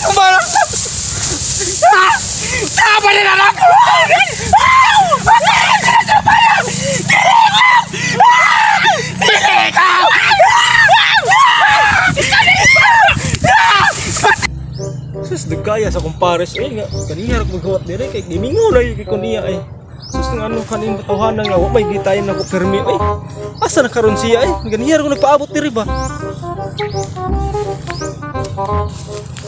Sa bana. Sa bana na ako. Sus, nagkaya sa kumpares eh nga kaniya ra maghuwat dire kay gimingo na gyud ko niya eh. Sus nga ano kaning batuhanan nga wa may gitayin nako permi eh. Asa na karon siya eh? Ganiya ra ko nagpaabot diri ba?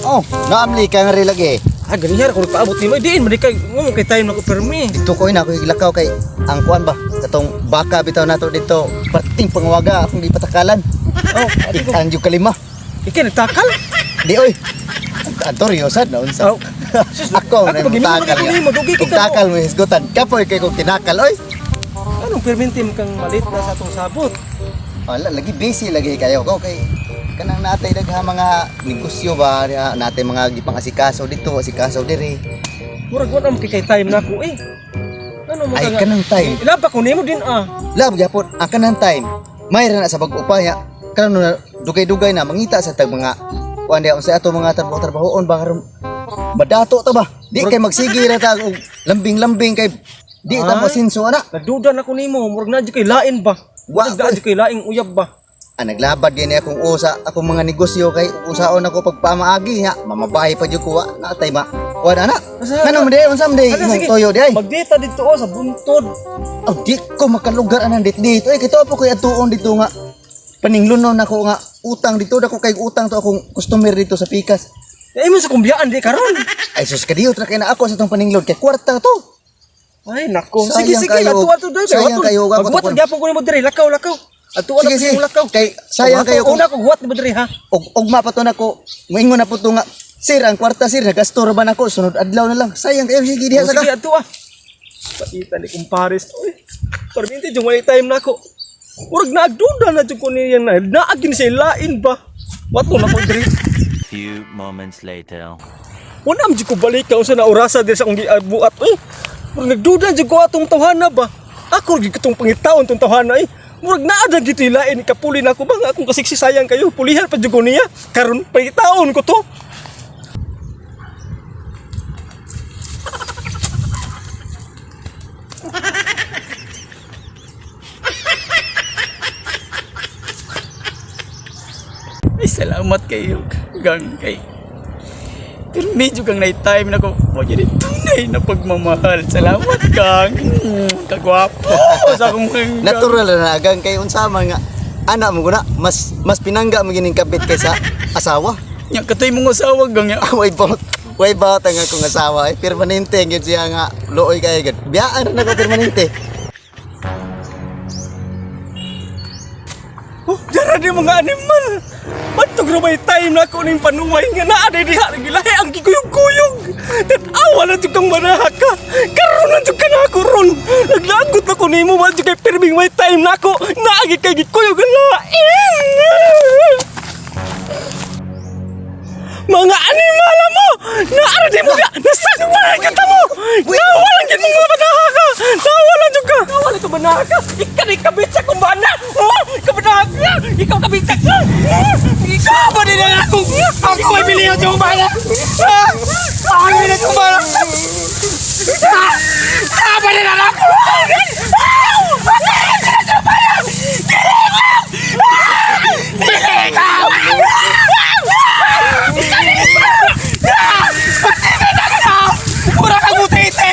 Oh, naamli ka nga rin lagi. Ah, ganiya ra ko nagpaabot nimo. Eh, diin man di kay mo kay time nako permi. Dito ko na ako ilakaw kay ang kuan ba katong baka bitaw nato dito perting pangawaga akong gipatakalan. Oh, ati ko. Ikan yung kalima. Ikay nagtakal. Di oy. Antonio sad na unsa. Oh. Sus, Ako ako na pag gimingo takal. na nimo, dugi Kung kita. takal mo hisgutan, kapoy kay kung tinakal oy. Anong perminti mo kang malit na sa atong sabot? Wala lagi busy lagi kayo ko kay kanang natay dagha mga negosyo ba diha, natay mga gipangasikaso dito, asikaso diri. Murag wa na mo kay time nako eh. Ano mo Ay, ka nga- kanang time. Ilaba ko nimo din ah. Lab gyapon ang kanang time. May ra na sa bag-o pa ya. Karon na dugay-dugay na mangita sa tag mga kuan diha unsa ato mga trabaho-trabahoon ba karon madato ta ba? Di kay magsige ra ta og lambing-lambing kay di ta Ay. mosinso ana. Nagduda na ko nimo, murag na jud kay lain ba? Wa, Murag na jud kay laing uyab ba? Ah, naglabad din akong usa akong mga negosyo kay usaon ako pagpamaagi ha. Mamabahay pa jud ko wa natay ma. Kuan ana. Asa- Ngano man di unsa man di Ala, imong sige. toyo di ay. Magdita dito oh, sa buntod. Oh, di ko makalugar anang dit dito. Ay, kito po kay atuon dito nga. Paninglunon ako nga utang dito dako kay utang to akong customer dito sa Pikas. Eh mo sa kumbiyaan di karon. Ay sus kadiyot ra kay na ako sa tong paninglod kay kwarta to. Ay nako. Sayang Sige sige, kayo. ato ato dai. Sayang kayo, ako Magbuhat to- gyapon ko nimo diri, lakaw lakaw. Ato Sige na sige. ko lakaw. Kay sayang kayo kung Una ko huwat nimo diri ha. og ugma pa to nako. Moingon na po to nga sir ang kwarta sir nagasto ra ba nako sunod adlaw na lang. Sayang kayo sige diha Oh, sa ka. sige ato ah. Paita ni kumpares. Uy. Perminti jung walay time nako. Murag naagduda na jud ko niya na. Naagin siya lain ba? Wato na ko diri. Few moments later. Wala man jud ko balik ka unsa na orasa diri sa akong gibuhat oy. Murag nagduda jud ko atong tawhana ba. Ako gyud katong pangitaon tong tawhana eh. Murag naa na gyud lain kapuli na ako ba nga akong kasiksi sayang kayo. Pulihan pa jud ko niya. Karon pangitaon ko to. Ay, salamat kayo, gang kay. Pero medyo kang night time na ko, mo yun tunay na pagmamahal. Salamat kang. Kagwapo sa akong gang. Natural na agang kay unsa man nga ana mo guna mas mas pinangga mo gining kabit kaysa asawa. Nya katoy mong asawa gang ya. Way bot. Way bot ang akong asawa ay permanente gyud siya nga luoy kay gyud. Biyaan ra nako permanente. Oh, dara di mga animal. Bantog ra may time na ako ning panuway nga naa di diha gilahi ang gikuyog-kuyog. Tan-awa na jud kang manaha ka. Karon na jud ka na ako ron. Naglagot na ko nimo wa jud kay pirming may time na ako. Naagi kay gikuyog ang lain. Mga animal mo! Naara di mo ka! Nasaktan ka mo! Nawalan gid mo mga manaha ka! Nawalan jud ka! Nawalan ka manaha ka! Ikaw ni kabitsa kong bana! Oh! Ikaw manaha ka! Ikaw kabitsa ka! Ikaw ba din ang akong... Ako ay bilihan sa bana! Ako ay bilihan sa bana! Saba din ang ako! Mura ka butete!